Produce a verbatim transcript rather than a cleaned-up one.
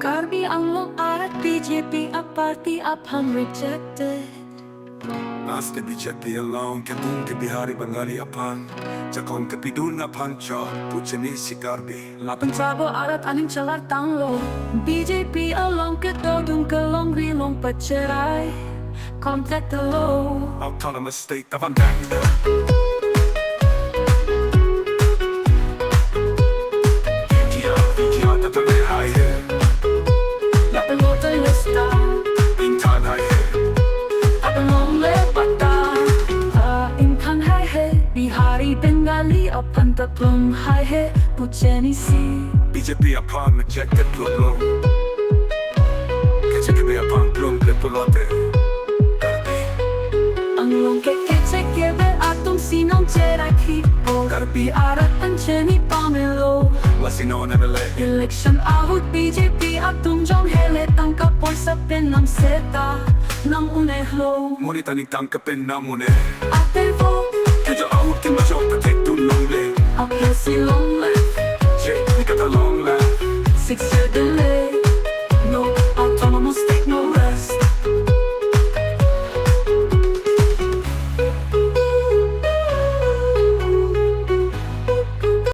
Karbi Anglong arat B J P a-party aphan rejected. Lasi B J P along ketung ke Bihari Bengali aphan jakong kepidun aphan chot pu chinisi Karbi. Lapen tribal arat aning chelar tanglo. B J P along kedodun kelongri long pacherai contact lo. Autonomous state tavan dang. India, India, tata me hai hai. Lapen voter list ta ingthan hai hai. Lapen longle patta, ah, ingthan hai hai. Bihari Bengali aphan ta plum hai hai pu chinisi. B J P aphan rejected lo lo. Kechekebe aphan plum le pulote. Anglong ke kechekebe atum si nangcherakhipo. Karbi arat an chini pamelo. Lasi non M L A election ahut B J P atum jong hele tangka poisa pen nang seta nang un-e lo. Monit ta ningtang ke pen nang un-e. Ate vo. Kejo ahut ke majok pathekdun longle. Aphi si longle.